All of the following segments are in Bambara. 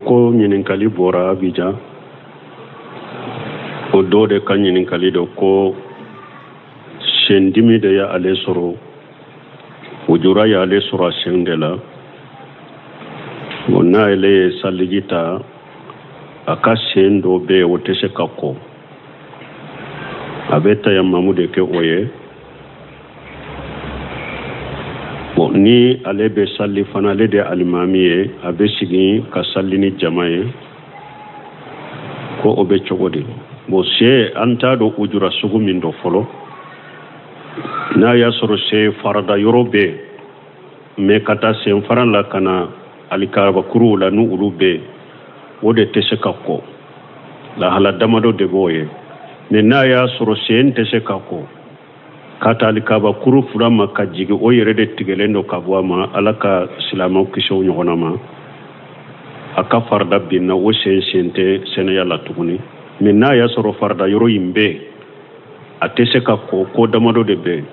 Ko ɲininkali bɔra Abijan, o dɔ de ka ɲininkali don ko sendimi de y'ale sɔrɔ, ujura y'ale sɔrɔ a sen de la. Bon, n'ale ye saliji ta, a ka sen dɔ bɛ yen, o tɛ se ka ko, a bɛ tayamamu de kɛ o ye. Bon, ni ale bɛ sali fana, ale de ye alimami ye, a bɛ sigi ka sali ni jama ye, ko o bɛ cogo di? Bon, sen, an t'a dɔn ujura sugu min don fɔlɔ. N'a y'a sɔrɔ sen farada yɔrɔ bɛ yen, mais ka taa sen fara la ka na alikabakuruw la, ni olu bɛ yen, o de tɛ se ka ko. Lahala damadɔ de b'o ye. Mais n'a y'a sɔrɔ sen tɛ se ka ko ka taa alikabakuru fila ma ka jigin, o yɛrɛ de tigɛlen don ka bɔ a ma, Ala ka silamɛw kisi o ɲɔgɔnna ma, a ka farida binna, o sen sen tɛ sɛnɛya la tuguni. Mais n'a y'a sɔrɔ farida yɔrɔ in bɛ yen, a tɛ se ka ko, ko damadɔ de bɛ yen.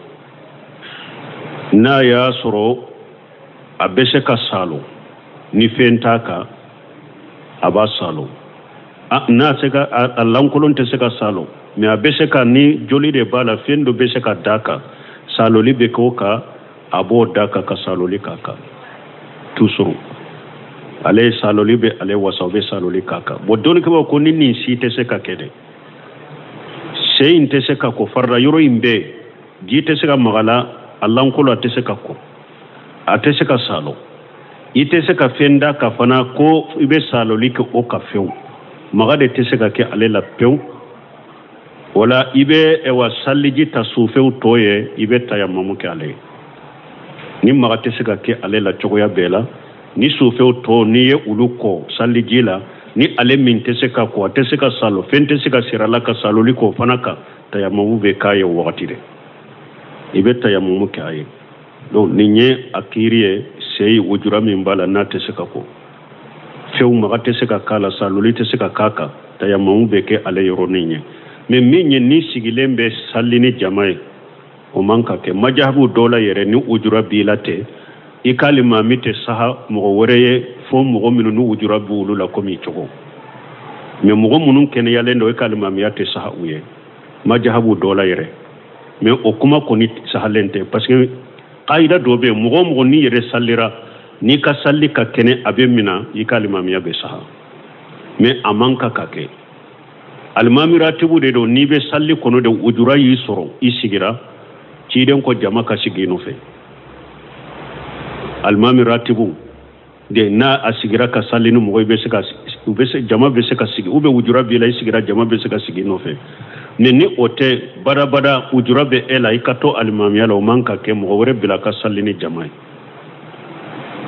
N'a y'a sɔrɔ a bɛ se ka salo ni fɛn t'a kan, a b'a salo. N'a se ka a lankolon tɛ se ka salo, mais a bɛ se ka, ni joli de b'a la, fɛn dɔ bɛ se ka d'a kan, saloli bɛ k'o kan, a b'o d'a kan ka saloli k'a kan toujours. Ale saloli bɛ ale wasa, o bɛ saloli k'a kan. Bon, dɔnnikɛbaaw ko ni nin si tɛ se ka kɛ dɛ, sen in tɛ se ka ko, farida yɔrɔ in bɛɛ ji tɛ se ka maga la, a lankolon a tɛ se ka ko, a tɛ se ka salo, i tɛ se ka fɛn da ka fana ko i bɛ saloli kɛ o ka fewu, maga de tɛ se ka kɛ ale la pewu. O la i bɛ ɛwa saliji ta sufɛw tɔ ye, i bɛ tayamamu kɛ ale ye. Ni maga tɛ se ka kɛ ale la cogoya bɛɛ la, ni sufɛw tɔ n'i ye olu kɔ saliji la, ni ale min tɛ se ka ko, a tɛ se ka salo, fɛn tɛ se ka sira la ka saloli k'o fana kan, tayamamu bɛ k'a ye o wagati de, i bɛ tayamamu kɛ a ye. Donc nin ye a kiiri ye. Seyi wujura min b'a la, n'a tɛ se ka ko fewu, maga tɛ se ka k'a la, saloli tɛ se ka k'a kan, tayamamu bɛ kɛ ale yɔrɔnin ye. Mais min ye ni sigilen bɛ sali ni jama ye, o man ka kɛ. Majahabu dɔ la yɛrɛ, ni ujura b'i la tɛ, i ka alimami tɛ saha mɔgɔ wɛrɛ ye fo mɔgɔ minnu ni ujura b'olu la komi cogo. Mais mɔgɔ minnu kɛnɛyalen don, i ka alimamiya tɛ saha u ye majahabu dɔ la yɛrɛ. Mais o kuma kɔni sahalen tɛ, parce que kayida dɔ bɛ yen, mɔgɔ o mɔgɔ n'i yɛrɛ salira, n'i ka sali ka kɛnɛ, a bɛ mina, i ka alimamiya bɛ saha. Mais a man ka ka kɛ. Alimami ratibu de don, n'i bɛ sali kɔnɔ de, ujura y'i sɔrɔ, i sigira, ciden ko jama ka sigi i nɔfɛ. Alimami ratibu de, n'a a sigira ka sali ni mɔgɔ, i bɛ se ka, u bɛ se, jama bɛ se ka sigi, ou bien ujura b'i la, i sigira, jama bɛ se ka sigi i nɔfɛ. Mais ni o tɛ, badabada ujura bɛ e la, i ka to alimamiya la, o man ka kɛ. Mɔgɔ wɛrɛ bila ka sali ni jama ye,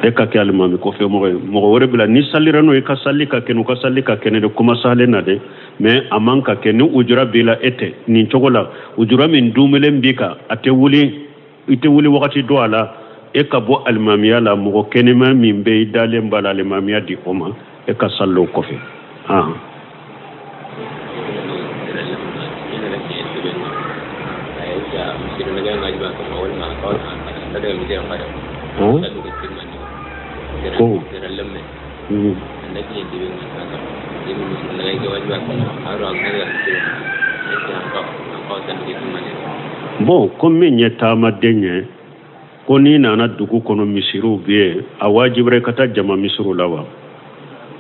e ka kɛ alimami kɔfɛ mɔgɔ ye, mɔgɔ wɛrɛ bila. Ni salira n'o ye, ka sali ka kɛnɛ, u ka sali ka kɛnɛ de, kuma salen na dɛ. Mais a man ka kɛ ni ujura b'i la, e tɛ nin cogo la, ujura min dumelen b'i kan, a tɛ wuli, i tɛ wuli wagati dɔ a la, e ka bɔ alimamiya la, mɔgɔ kɛnɛma min bɛ i dalen b'a la, alimamiya di o ma, e ka sali o kɔfɛ. Ko bon, ko min ye taamaden ye, ko n'i nana dugu kɔnɔ, misiriw bɛ yen, a wajibira i ka taa jama misiriw la wa?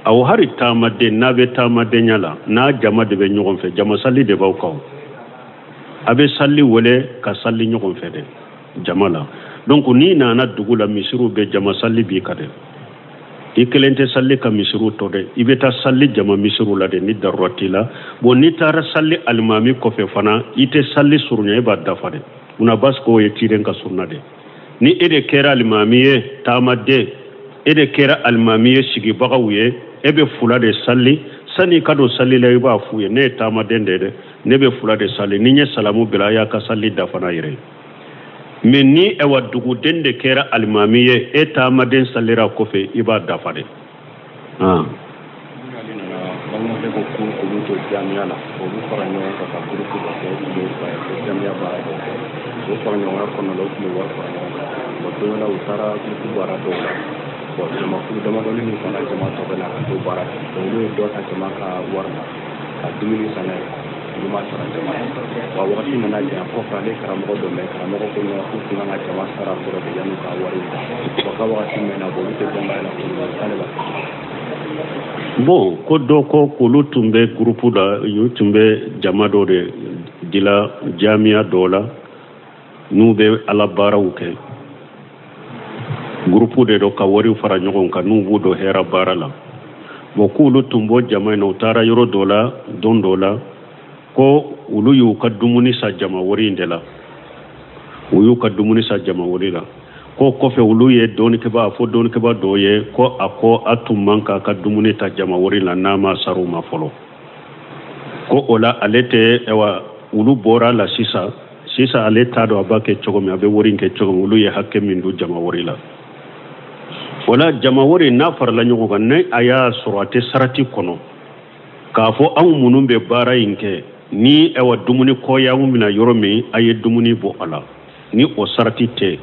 Awɔ, hali taamaden n'a bɛ taamadenya la, n'a jama de bɛ ɲɔgɔn fɛ, jama sali de b'aw kan, a bɛ sali wele ka sali ɲɔgɔn fɛ dɛ, jama la. Donc n'i nana dugu la, misiriw bɛ, jama sali b'i kan dɛ, i kelen tɛ sali ka misiriw tɔ dɛ, i bɛ taa sali jama misiriw la de ni darura t'i la. Bon, n'i taara sali alimami kɔfɛ fana, i tɛ sali surunya, i b'a dafa dɛ. Munna? Parce que o ye ciden ka sunna de. Ni e de kɛra alimami ye taamaden, e de kɛra alimami ye sigibagaw ye, e bɛ fula de sali. Sani i ka don sali la, i b'a f'u ye, ne ye taamaden de ye dɛ, ne bɛ fula de sali, ni n ye salamu bila, a y'a ka sali dafa n'a yɛrɛ ye. Mais ni ɛwa duguden de kɛra alimami ye, e taamaden salira kɔfɛ, i b'a dafa de. Balimakɛ ko ko olu to jamiya la, olu fara ɲɔgɔn kan ka gurupu dɔ kɛ, u tun bɛ jamiya baara dɔ kɛ. O fara ɲɔgɔnya kɔnɔna la, u tun bɛ wari fara ɲɔgɔn kan. Bon, don dɔ la, u taara gurupu baara dɔw la. Bon, jamakulu damadɔni min fana jama tɔ bɛ na ka t'o baara kɛ. Donc olu ye dɔ ta jama ka wari la ka dumuni san n'a ye, olu ma sara jama la. Wa wagati nana janya kɔfɛ, ale karamɔgɔ dɔ mɛn, karamɔgɔ ko non, k'u tun kan ka jama sara fɔlɔ de yan'u ka wari ta. Wa ka wagati mɛnna, bon, olu tɛ denbaya la, k'ale b'a kɛ. Bon, ko dɔ ko k'olu tun bɛ gurupu la, olu tun bɛ jama dɔ de dila jamiya dɔ la, n'u bɛ ala baaraw kɛ, gurupu de dɔ ka wariw fara ɲɔgɔn kan, n'u b'u don hɛrɛ baara la. Bon, k'olu tun b'o jama in na, u taara yɔrɔ dɔ la don dɔ la, ko olu y'u ka dumuni san jama wari in de la, u y'u ka dumuni san jama wari la. Ko kɔfɛ olu ye dɔnnikɛbaa fɔ, dɔnnikɛbaa dɔ ye ko a ko a tun man k'a ka dumuni ta jama wari la n'a ma sara u ma fɔlɔ. Ko o la ale tɛ, ayiwa, olu bɔra la sisan sisan, ale t'a dɔn a b'a kɛ cogo min, a bɛ wari in kɛ cogo min, olu ye hakɛ min dun jama wari la. O la jama wari n'a farala ɲɔgɔn kan, ni a y'a sɔrɔ a tɛ sarati kɔnɔ k'a fɔ anw minnu bɛ baara in kɛ, ni ayiwa dumuni ko y'anw minɛ yɔrɔ min, a ye dumuni bɔ a la, ni o sarati tɛ,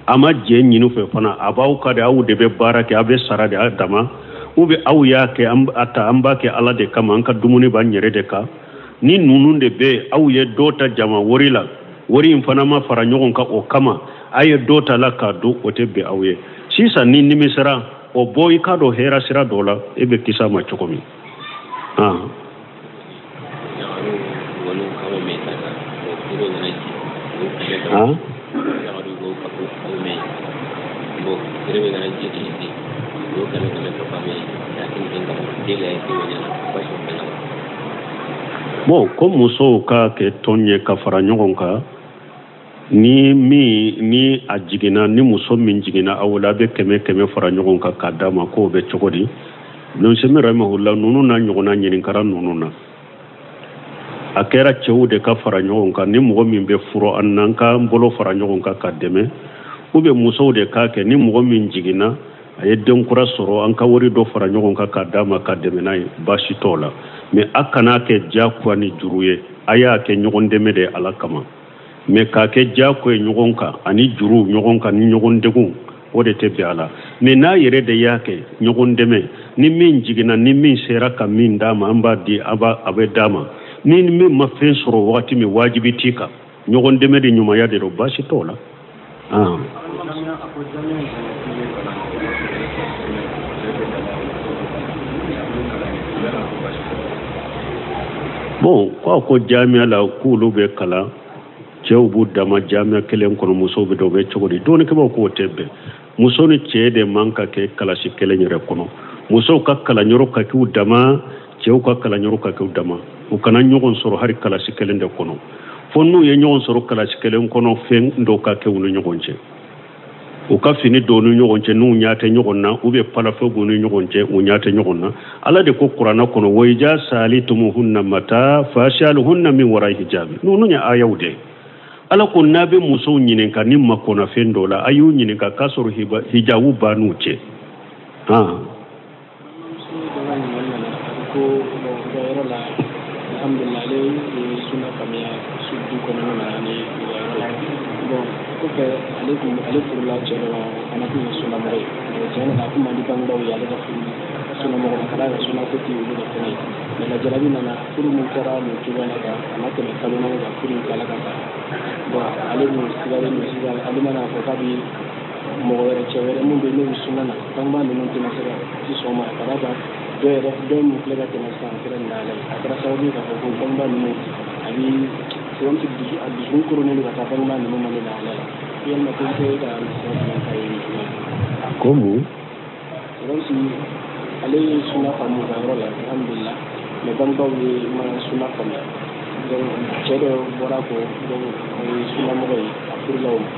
a ma jɛ ɲini fɛ fana, a b'aw ka de, aw de bɛ baara kɛ, a bɛ sara de a dama, ou bien aw y'a kɛ, a ta an b'a kɛ Ala de kama, an ka dumuni b'an yɛrɛ de kan. Ni ninnu de bɛ, aw ye dɔ ta jama wari la, wari in fana ma fara ɲɔgɔn kan o kama, a ye dɔ ta la k'a dun, o tɛ bɛn aw ye. Sisan ni nimisara, o bɔ i k'a dɔn hɛrɛ sira dɔ la, e bɛ kisi a ma cogo min. Bon, ko musow ka kɛ tɔn ye ka fara ɲɔgɔn kan, ni min ni a jiginna, ni muso min jiginna aw la, a bɛ kɛmɛ kɛmɛ fara ɲɔgɔn kan k'a d'a ma, k'o bɛ cogo di? Ibn Usaymin rahimahullah ninnu n'a ɲɔgɔnna ɲininkara ninnu na. A kɛra cɛw de ka fara ɲɔgɔn kan, ni mɔgɔ min bɛ furu, an n'an k'an bolo fara ɲɔgɔn kan ka dɛmɛ, ou bien musow de k'a kɛ, ni mɔgɔ min jiginna, a ye den kura sɔrɔ, an ka wari dɔ fara ɲɔgɔn kan k'a d'a ma ka dɛmɛ n'a ye, baasi t'o la. Mais a kana kɛ diyagoya ni juru ye, a y'a kɛ ɲɔgɔn dɛmɛ de Ala kama. Mais k'a kɛ diyagoya ye ɲɔgɔn kan ani juru ɲɔgɔn kan ni ɲɔgɔn degun, o de tɛ bɛn a la. Mais n'a yɛrɛ de y'a kɛ ɲɔgɔn dɛmɛ, ni min jiginna, ni min sera ka min d'a ma, an b'a di, a bɛ d'a ma. Ni min ma fɛn sɔrɔ wagati min, wajibi t'i kan. Ɲɔgɔn dɛmɛ de ɲumanya de don, baasi t'o la. Bon, ko a ko jamiya la k'olu bɛ kalan, cɛw b'u dama jamiya kelen kɔnɔ, musow bɛ dɔw bɛ cogo di? Dɔnnikɛbaaw k'o tɛ bɛn. Muso ni cɛ de man ka kɛ kalasi kelen yɛrɛ kɔnɔ. Musow ka kalanyɔrɔ ka k'u dama, cɛw ka kalanyɔrɔ ka k'u dama. U kana ɲɔgɔn sɔrɔ hali kalasi kelen de kɔnɔ. Fo n'u ye ɲɔgɔn sɔrɔ kalasi kelen kɔnɔ, fɛn dɔw ka kɛ u ni ɲɔgɔn cɛ. U ka fini dɔw ni ɲɔgɔn cɛ, n'u ɲɛ tɛ ɲɔgɔn na, u bɛ palafɛn b'u ni ɲɔgɔn cɛ, u ɲɛ tɛ ɲɔgɔn na. Ala de ko kuranɛ kɔnɔ, wa iza salitumuhunna mata fasaluhunna min wara'i hijabi. Ninnu ye ayaw de ye. Ala ko n'a bɛ musow ɲininka ni makɔnɔfɛn dɔ la, a y'u ɲininka k'a sɔrɔ hijabu b'a n'u cɛ. Ko yɔrɔ la, alhamdulillah, ale ye sunna faamuya du kɔnɔna na ani yɔrɔ la. Bon, kɔfɛ ale furula cɛ dɔ la, o fana tun ye sunnamɔgɔ ye. Cɛ nana, a kun man di bangebaaw ye ale ka furu sunnamɔgɔ ma, ka d'a kan sunna ko tɛ olu ka fɛn ye. Mais lajarabi nana, furu min kɛra nin cogoya la kan, a ma tɛmɛ kalo 4 kan, furu in tilala ka taa. Bon, ale dun sigalen don sisan, ale mana fɔ k'a bɛ mɔgɔ wɛrɛ, cɛ wɛrɛ min bɛ yen n'o bɛ sunna na, bangebaa ninnu tɛna se ka ti sɔn ma, ka d'a kan dɔ yɛrɛ dɔ min filɛ ka tɛmɛ sisan, a kɛra nin lahala ye. A kɛra sababu ye k'a fɔ ko bangebaa ninnu, a bi c'est comme si dusu a dusukun koronnen don ka taa bangebaa ninnu ma ni lahala la. Yalima ko i tɛ ka sira jumɛn ta ye nin cogoya la? Ko mun? C'est comme si ale ye sunna faamu ka yɔrɔ la, alhamdulillah, mais bangebaaw ye ma sunna faamuya. Donc cɛ dɔ bɔra kɔ, donc o ye sunnamɔgɔ ye, a furula o ma.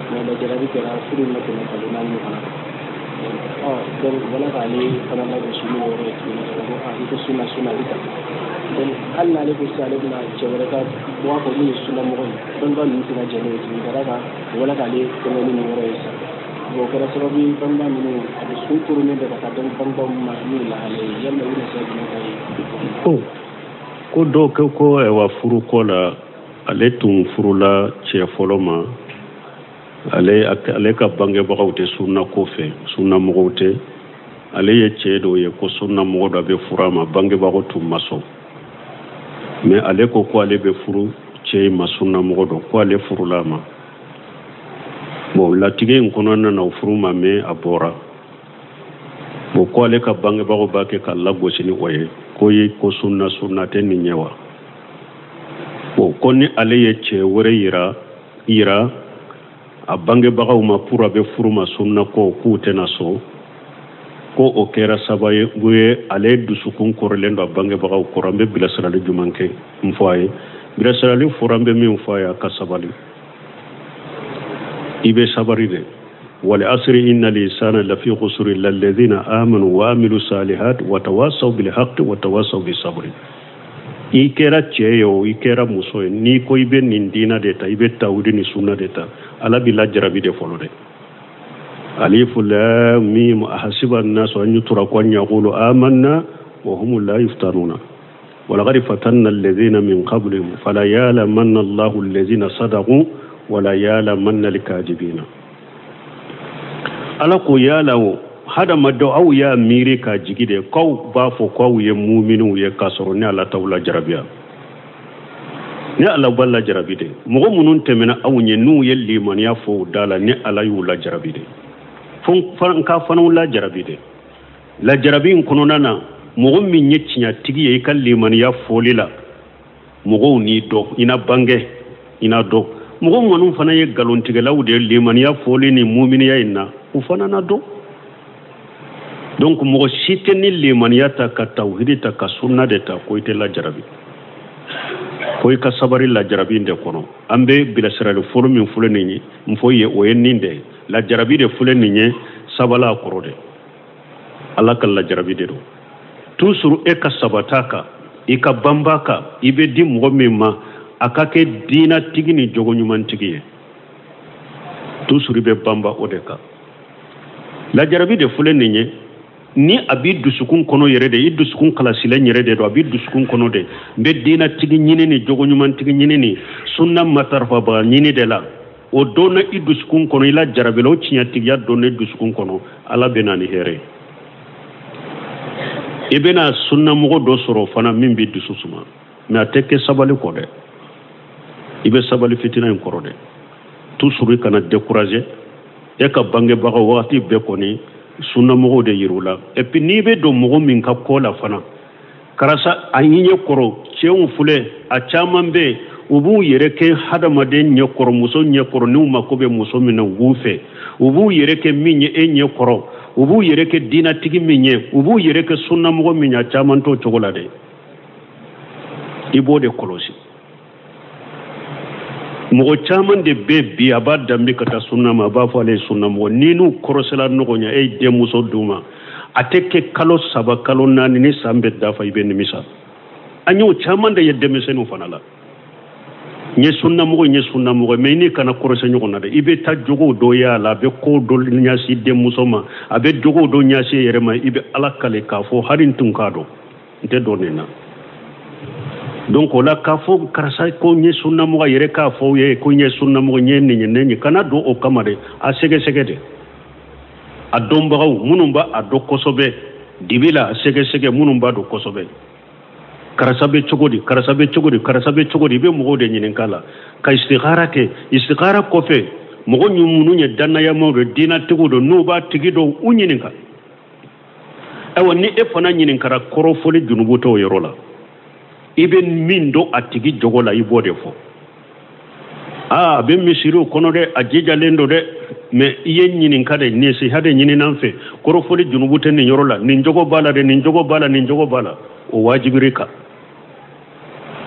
Mais lajarabi kɛra, furu in ma tɛmɛ kalo 4 fana kan. Donc wala k'ale fana lagosi n'o yɔrɔ ye tuguni, k'a fɔ ko i ko sunna sunna bɛ tan. Donc hali n'ale ko sisan ale bɛna cɛ wɛrɛ ka bɔ a kɔ min ye sunnamɔgɔ ye, bangebaa ninnu tɛna jɛn n'o ye tuguni, ka d'a kan wala k'ale fɛngɛ ni nin yɔrɔ ye sisan. Bon, o kɛra sababu ye bangebaa ninnu a bɛ sun koronnen bɛ ka taa bangebaaw ma n'o lahala ye. Yalima i bɛna sira jumɛn ta ye? Ko dɔw ko ayiwa furu ko la, ale tun furula cɛ fɔlɔ ma, ale ka bangebagaw tɛ sunna ko fɛ, sunna mɔgɔw tɛ. Ale ye cɛ dɔ ye ko sunnamɔgɔ dɔ bɛ furu a ma, bangebagaw tun ma sɔn, mais ale ko ko ale bɛ furu cɛ in ma, sunnamɔgɔ dɔ, ko ale furula a ma. Bon, latigɛ in kɔnɔna na, o furu ma mɛn, a bɔra. Bon, ko ale ka bangebagaw b'a kɛ ka lagosi ni o ye, ko ye ko sunna sunna tɛ nin ye wa. Bon, ko ni ale ye cɛ wɛrɛ yira a bangebagaw ma pour a bɛ furu ma sunna ko, k'u tɛna sɔn, ko o kɛra sababu ye ale dusukun kɔrɔlen don a bangebagaw kɔrɔ. An bɛ bilasirali jumɛn kɛ n fɔ a ye? Bilasirali fɔra, an bɛ min fɔ a ye, a ka sabali. I bɛ sabari de. Wal asri inna linsana lafi khusri illa alladhina amanu wa amilu salihat wa tawasaw bil haqqi wa tawasaw bis sabri. I kɛra cɛ ye o, i kɛra muso ye, n'i ko i bɛ nin diina de ta, i bɛ tawhidi ni sunna de ta, Ala b'i lajarabi de fɔlɔ dɛ. Alifu lam mim ahasiba an-nasu an yutraku an yaqulu amanna wa hum la yuftanuna walaqad fatanna alladhina min qablihim fala ya'lamanna Allahu alladhina sadaqu wala ya'lamanna al-kadhibina. Ala ko yala o hadamadenw, aw y'a miiri k'a jigi de k'aw b'a fɔ k'aw ye muminiw ye, k'a sɔrɔ ni Ala t'aw lajarabiya, ni Ala b'a lajarabi de. Mɔgɔ minnu tɛmɛna aw ɲɛ, n'u ye limaniya fɔ u da la, ni Ala y'u lajarabi de, fo n ka fanaw lajarabi de. Lajarabi in kɔnɔna na, mɔgɔ min ye tiɲɛtigi ye i ka limaniya fɔli la, mɔgɔw n'i dɔn, i na bange, i na dɔn. Mɔgɔ minnu fana ye nkalontigɛlaw de ye limaniya fɔli ni muminiya in na, u fana na dɔn. Donc mɔgɔ si tɛ ni limaniya ta ka tawhidi ta ka sunna de ta ko i tɛ lajarabi, ko i ka sabari lajarabi in de kɔnɔ. An bɛ bilasirali fɔlɔ min filɛ nin ye, n fɔ ye, o ye nin de ye. Lajarabi de filɛ nin ye, sabala a kɔrɔ de, Ala ka lajarabi de don. Toujours e ka sabata kan, i ka banba kan, i bɛ di mɔgɔ min ma, a ka kɛ diinatigi ni jogo ɲumantigi ye. Toujours i bɛ banba o de kan. Lajarabi de filɛ nin ye, ni a b'i dusukun kɔnɔ yɛrɛ de, i dusukun kalasilen yɛrɛ de don, a b'i dusukun kɔnɔ de, n bɛ diinatigi ɲini ni jogo ɲumantigi ɲini ni sunna matarafabaga ɲini de la, o donna i dusukun kɔnɔ, i la jarabila, o tiɲɛtigiya donna i dusukun kɔnɔ, Ala bɛ na ni hɛrɛ ye. I bɛna sunnamɔgɔ dɔ sɔrɔ fana min b'i dusu suma, mais a tɛ kɛ sabali kɔ dɛ, i bɛ sabali fitina in kɔrɔ dɛ. Toujours i kana décourager. E ka bangebagaw wagati bɛɛ kɔni sunnamɔgɔw de yir'u la. Et puis n'i bɛ don mɔgɔ min ka ko la fana, karisa a ɲɛ kɔrɔ, cɛw filɛ, a caman bɛ yen, u b'u yɛrɛ kɛ hadamaden ɲɛkɔrɔ, muso ɲɛkɔrɔ, n'u mako bɛ muso min na, u b'u fɛ, u b'u yɛrɛ kɛ min ye e ɲɛkɔrɔ, u b'u yɛrɛ kɛ diinatigi min ye, u b'u yɛrɛ kɛ sunnamɔgɔ min ye, a caman t'o cogo la dɛ. I b'o de kɔlɔsi. Mɔgɔ caman de bɛ bi, a b'a danbe ka taa sunna ma, a b'a fɔ ale ye sunnamɔgɔ. N'i n'u kɔrɔsɛla ɲɔgɔn ɲɛ, e ye denmuso d'u ma, a tɛ kɛ kalo 3, kalo 4, ni san bɛ dafa, i bɛ nimisa. An y'o caman de ye denmisɛnninw fana la. N ye sunnamɔgɔ, n ye sunnamɔgɔ, mais i n'i kana kɔrɔsɛ ɲɔgɔn na dɛ. I bɛ taa jogow dɔ ye a la, a bɛ ko dɔ ɲɛsin denmuso ma, a bɛ jogow dɔ ɲɛsin e yɛrɛ ma, i bɛ Ala kale k'a fɔ hali n tun k'a dɔn, n tɛ dɔn nin na. Donc o la, k'a fɔ karisa ko n ye sunnamɔgɔ yɛrɛ, k'a fɔ aw ye ko n ye sunnamɔgɔ, n ye nin ye, ne ye, kana don o kama dɛ. A sɛgɛsɛgɛ de, a dɔnbagaw minnu b'a a dɔn kosɛbɛ dibi la, a sɛgɛsɛgɛ minnu b'a dɔn kosɛbɛ, karisa bɛ cogo di, karisa bɛ cogo di, karisa bɛ cogo di, i bɛ mɔgɔw de ɲininka la ka istikhara kɛ. Istikhara kɔfɛ, mɔgɔ minnu ye dannayamaw don, diinatigiw don, n'u b'a tigi dɔn, u ɲininka. Ayiwa, ni e fana ɲininkara, kɔrɔfɔli junubu t'o yɔrɔ la. I bɛ min dɔn a tigi jogo la, i b'o de fɔ. Aa, a bɛ misiriw kɔnɔ dɛ, a jijalen don dɛ, mais i ye ɲininka de, nasiha de ɲinina n fɛ, kɔrɔfɔli junubu tɛ nin yɔrɔ la, nin jogo b'a la dɛ, nin jogo b'a la, nin jogo b'a la, o wajibiri kan.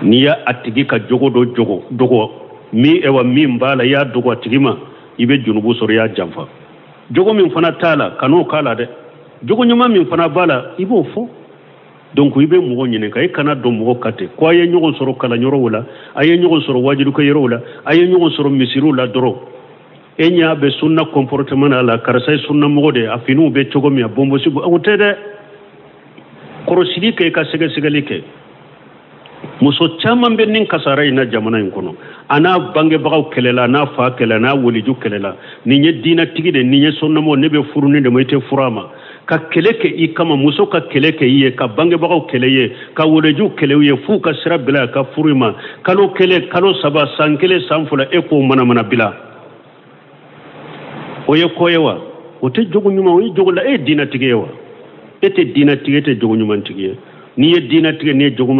N'i y'a a tigi ka jogo dɔ jogo dogo min, ewa min b'a la, i y'a dogo a tigi ma, i bɛ junubu sɔrɔ, i y'a janfa. Jogo min fana t'a la, kan'o k'a la dɛ. Jogo ɲuman min fana b'a la, i b'o fɔ. Donc i bɛ mɔgɔ ɲininka, i kana don mɔgɔ kan ten ko a ye ɲɔgɔn sɔrɔ kalanyɔrɔw la, a ye ɲɔgɔn sɔrɔ wajulukɛyɔrɔw la, a ye ɲɔgɔn sɔrɔ misiriw la dɔrɔn, e ɲɛ bɛ sunna comportement la, karisa ye sunnamɔgɔ de ye, a finiw bɛ cogo min, a bonbosi, o tɛ dɛ. Kɔrɔsili kɛ, i ka sɛgɛsɛgɛli kɛ. Muso caman bɛ nin kasara in na jamana in kɔnɔ, a n'a bangebagaw kɛlɛla, a n'a fa kɛlɛla, a n'a waliju kɛlɛla. Nin ye diinɛtigi de, nin ye sunnamɔgɔ, ne bɛ furu nin de ma, i tɛ furu a ma. Ka kɛlɛ kɛ i kama, muso ka kɛlɛ kɛ i ye, ka bangebagaw kɛlɛ ye, ka wolojuw kɛlɛ u ye, f'u ka sira bila ka furu i ma. Kalo 1, kalo 3, san 1, san 2, e k'o manamana bila. O ye ko ye wa? O tɛ jogo ɲuman, o ye jogo la. E ye diinɛtigi ye wa? E tɛ diinɛtigi, e tɛ jogo ɲumantigi ye. N'i ye diinɛtigi, n'i ye jogo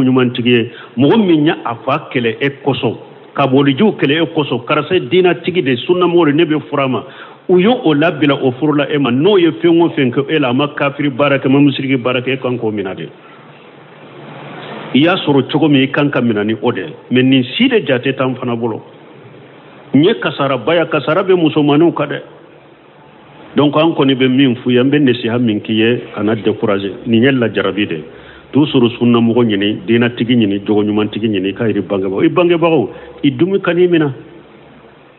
ɲumantigi ye, mɔgɔ min ye a fa kɛlɛ e kosɔn, ka wolojuw kɛlɛ e kosɔn, karisa ye diinɛtigi de, sunnamɔgɔ de, ne bɛ furu a ma, u ye o labila o furu la e ma. N'o ye fɛn o fɛn kɛ e la, a ma kafiri baara kɛ, a ma musiriki baara kɛ, e kan k'o minɛ de. I y'a sɔrɔ cogo min, i kan ka minɛ ni o de ye. Mais nin si de jate t'an fana bolo. N ye kasaraba ye, kasara bɛ musomaninw kan dɛ. Donc an kɔni bɛ min f'u ye, an bɛ nasiha min k'i ye, kana décourager. Nin ye lajarabi de ye. Toujours sunnamɔgɔ ɲini, diinɛtigi ɲini, jogo ɲumantigi ɲini, i ka yiri bangebagaw. I bangebagaw, i dumi kan'i minɛ,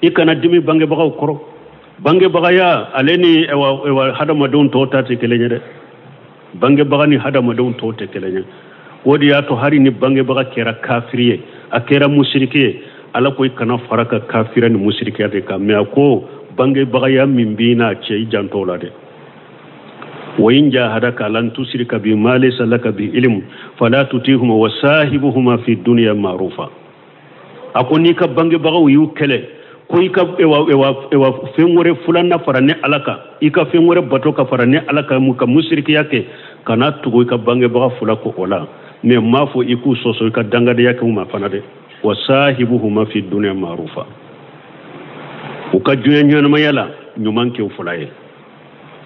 i kana dimi bangebagaw kɔrɔ. Bangebagaya ale ni hadamadenw tɔw ta tɛ kelen ye dɛ. Bangebaga ni hadamadenw tɔw tɛ kelen ye. O de y'a to hali ni bangebaga kɛra kafiri ye, a kɛra musiriki ye, Ala ko i kana fara ka kafira ni musirikiya de kan. Mais a ko bangebagaya min b'i n'a cɛ, i janto o la dɛ. Wa in jahadaka ala an tusirika bi ma laysa laka bi ilmu fala tutihuma wa sahibuhuma fi dunya ma'rufa. A ko n'i ka bangebagaw y'u kɛlɛ ko i ka ewa fɛn wɛrɛ fulanna fara ne Ala kan, i ka fɛn wɛrɛ bato ka fara ne Ala kan, ka musirikiya kɛ, kana tugu i ka bangebaga fila ko o la. Mais n m'a fɔ i k'u sɔsɔ, i ka dangadenya kɛ u ma fana dɛ. Wa sahibuhuma fi dunya ma'rufa. U ka diɲɛ ɲɛnamaya la ɲuman kɛ u fila ye,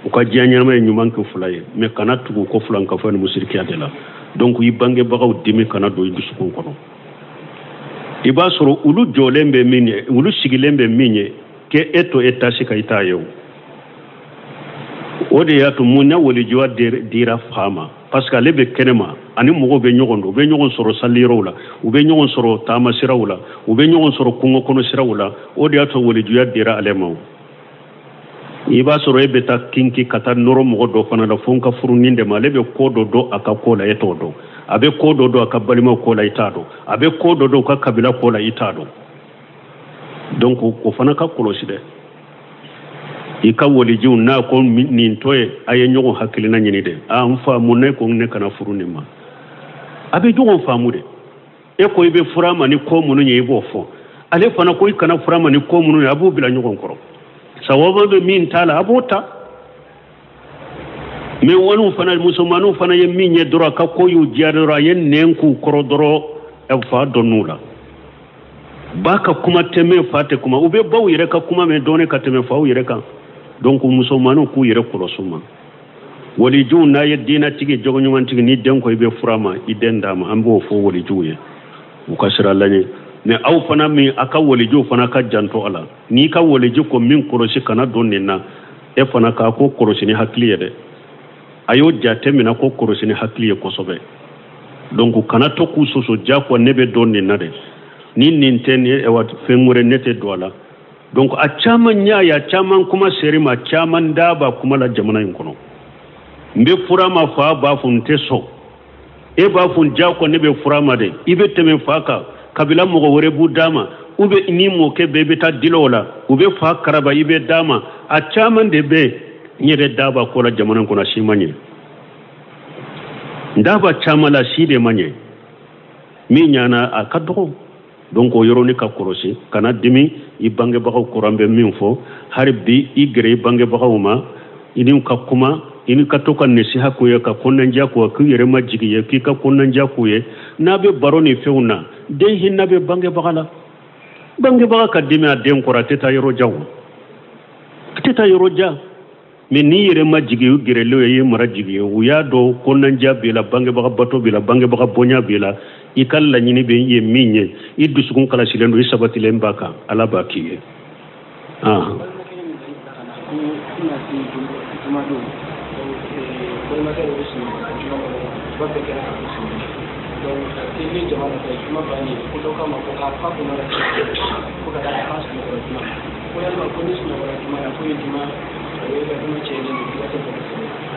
u ka diɲɛ ɲɛnamaya ɲuman kɛ u fila ye, mais kana tugu ko filan ka fɔ ni musirikiya de la. Donc i bangebagaw dimi kana don i dusukun kɔnɔ. I b'a sɔrɔ olu jɔlen bɛ min ye, olu sigilen bɛ min ye, k'e e to e tasi ka i t'a ye o. O de y'a to mun na walijuya dira fa ma, parce que ale bɛ kɛnɛma, ani mɔgɔw bɛ ɲɔgɔn dɔn, u bɛ ɲɔgɔn sɔrɔ saliyɔrɔw la, u bɛ ɲɔgɔn sɔrɔ taamasiraw la, u bɛ ɲɔgɔn sɔrɔ kungo kɔnɔ siraw la. O de y'a to walijuya dira ale ma. I b'a sɔrɔ e bɛ taa kinki ka taa nɔrɔ mɔgɔ dɔ fana la fo n ka furu nin de ma. Ale bɛ ko dɔ dɔn a ka ko la, e t'o dɔn. A bɛ ko dɔ dɔn a ka balimaw ko la, i t'a dɔn. A bɛ ko dɔ dɔn u ka kabila ko la, i t'a dɔn. Donc o fana ka kɔlɔsi dɛ. I ka walijiw n'a ko nin to ye, a ye ɲɔgɔn hakilina ɲini dɛ. A n fa, mun ne ko ne kana furu nin ma? A bɛ ɲɔgɔn faamu dɛ. E ko i bɛ furu a ma ni ko minnu ye, i b'o fɔ. Ale fana ko i kana furu a ma ni ko minnu ye, a b'u bila ɲɔgɔn kɔrɔ. Sababu bɛ min t'a la, a b'o ta. Mais waliw fana, musomaninw fana ye min ye dɔrɔn, a ka ko y'u diya dɔrɔn, a ye nɛn k'u kɔrɔ dɔrɔn, fa dɔnn'u la. Ba ka kuma tɛ mɛn, fa tɛ kuma. U bɛ baw yɛrɛ ka kuma mɛn dɔɔnin ka tɛmɛ faw yɛrɛ kan. Donc musomaninw k'u yɛrɛ kɔlɔsi u ma. Walijuw n'a ye diinɛtigi, jogoɲumantigi, ni den ko i bɛ furu a ma, i den d'a ma. An b'o fɔ walijuw ye, u ka sira laɲɛ. Mais aw fana min, a ka walijuw fana ka janto a la. N'i ka waliju ko min kɔlɔsi kana don nin na, e fana k'a ko kɔlɔsi ni hakili ye dɛ. A y'o jate minɛ ko kɔlɔsi ni hakili ye kosɛbɛ. Donc kana to k'u sɔsɔ diyagoya, ne bɛ don nin na dɛ, ni nin tɛ ni fɛn wɛrɛ ne tɛ don a la. Donc a caman y'a ye, a caman kuma seri ma, a caman da b'a kuma la jamana in kɔnɔ. N bɛ fura ma, fa b'a fɔ n tɛ sɔn. E b'a fɔ diyagoya ne bɛ fura ma dɛ. I bɛ tɛmɛ fa kan, kabila mɔgɔ wɛrɛ b'u d'a ma, ou bien ni mɔkɛ bɛɛ bɛ taa dila o la, u bɛ fa karaba i bɛ d'a ma. A caman de bɛ n yɛrɛ da b'a ko la jamana in kɔnɔ, si ma ɲɛ. N da b'a caman la, si de ma ɲɛ. Min ɲana a ka dɔgɔ. Donc o yɔrɔnin ka kɔlɔsi, kana dimi i bangebagaw kɔrɔ. An bɛ min fɔ hali bi, i gɛrɛ i bangebagaw ma, i n'u ka kuma, i ni ka to ka nasiha k'u ye, ka kɔnɔnandiya k'u ye, k'u yɛrɛ ma jigin ye, k'i ka kɔnɔnandiya k'u ye. N'a bɛ baro ni fɛnw na, den hinɛ bɛ bangebaga la. Bangebaga ka dimi a den kɔrɔ, a tɛ taa yɔrɔ jan o, a tɛ taa yɔrɔ jan. Mais n'i yɛrɛ ma jigin, u gɛrɛlen ye, i ye mara jigin ye, u y'a dɔn kɔnɔnandiya b'i la, bangebaga bato b'i la, bangebaga bonya b'i la, i ka laɲini bɛ ye min ye, i dusukun kalasilen don, i sabatilen b'a kan, Ala b'a k'i ye.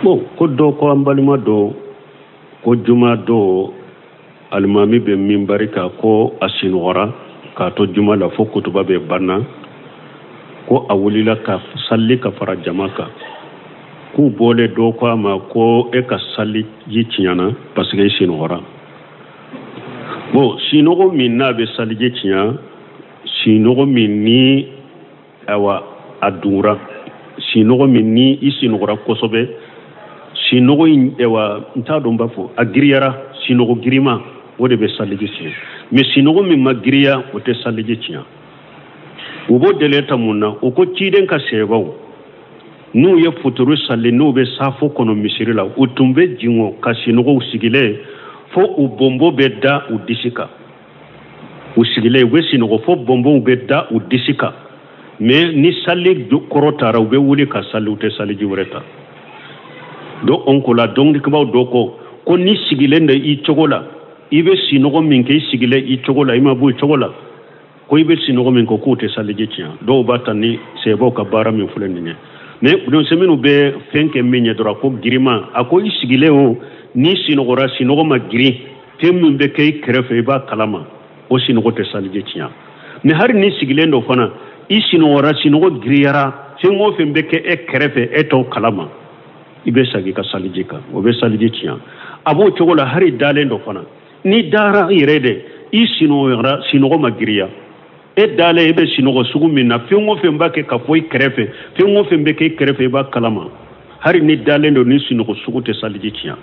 Bon, ko dɔ ko an balima dɔ ko juma dɔ alimami bɛ minbari kan, ko a sinɔgɔra k'a to juma la fo kutuba bɛ banna, ko a wulila ka sali ka fara jama kan. K'u bɔlen dɔ ko a ma ko e ka saliji tiɲɛna parce que i sinɔgɔra. Bon, sinɔgɔ min n'a bɛ saliji tiɲɛ, sinɔgɔ min ni awa a dunra, sinɔgɔ min ni i sinɔgɔra kosɛbɛ, sinɔgɔ in awa n t'a dɔn n b'a fɔ a giriyara, sinɔgɔ girima, o de bɛ saliji tiɲɛ. Mais sinɔgɔ min ma giriya, o tɛ saliji tiɲɛ. U b'o délai ta mun na? U ko ciden ka sɛbaw n'u ye futuru sali, n'u bɛ safo kɔnɔ misiri la, u tun bɛ jingɔ ka sinɔgɔw sigilen fo u bɔnbɔ bɛ da u disi kan. U sigilen, u bɛ sinɔgɔ fo bɔnbɔw bɛ da u disi kan. Mais ni sali kɔrɔ taara, u bɛ wuli ka sali, u tɛ saliji wɛrɛ ta. Donc on ko la dɔnkilikɛbaw dɔ ko ni sigilen de i cogo la, i bɛ sinɔgɔ min kɛ i sigilen i cogo la, i ma bɔ i cogo la, ko i bɛ sinɔgɔ min kɛ k'o tɛ saliji tiɲɛ. Dɔw b'a ta ni sɛbaw ka baara min filɛ nin ye. Mais minnu bɛ fɛn kɛ min ye dɔrɔn, ko girima, a ko i sigilen o n'i sinɔgɔra, sinɔgɔ ma girin, fɛn min bɛ kɛ i kɛrɛfɛ i b'a kalama, o sinɔgɔ tɛ saliji tiɲɛ. Mais hali ni sigilen dɔ fana, i sinɔgɔra, sinɔgɔ giriyara, fɛn o fɛn bɛ kɛ e kɛrɛfɛ e t'o kalama, i bɛ segin ka saliji kan, o bɛ saliji tiɲɛ. A b'o cogo la hali dalen dɔ fana, n'i dara i yɛrɛ de, i sinɔgɔra, sinɔgɔ ma giriya, e dalen i bɛ sinɔgɔ sugu min na, fɛn o fɛn b'a kɛ ka fɔ i kɛrɛfɛ, fɛn o fɛn bɛ kɛ i kɛrɛfɛ i b'a kalama, hali ni dalen don, ni sinɔgɔ sugu tɛ saliji tiɲɛ.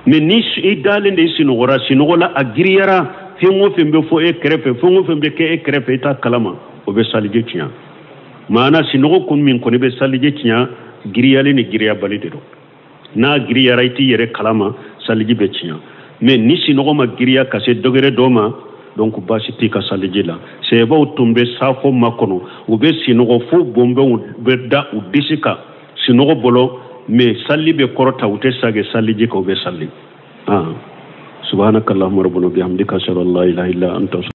Mais ni i dalen de i sinɔgɔra, sinɔgɔ la a giriyara, fɛn o fɛn bɛ fɔ e kɛrɛfɛ, fɛn o fɛn bɛ kɛ e kɛrɛfɛ i t'a kalama, o bɛ saliji tiɲɛ. Maana sinɔgɔ kun min kɔni bɛ saliji tiɲɛ, giriyali ni giriyabali de don. N'a giriyara i t'i yɛrɛ kalama, saliji bɛ tiɲɛ. Mais ni sinɔgɔ ma giriya ka se degré dɔ ma, donc baasi t'i ka saliji la. Sɛbaw tun bɛ safo makɔnɔ, u bɛ sinɔgɔ fo bɔnbɛnw bɛ da u disi kan sinɔgɔ bolo, mais sali bɛ kɔrɔta, u tɛ sage saliji kan, u bɛ sali. Subhanaka allahumma rabbana bihamdika, ashhadu an la ilaha illa anta.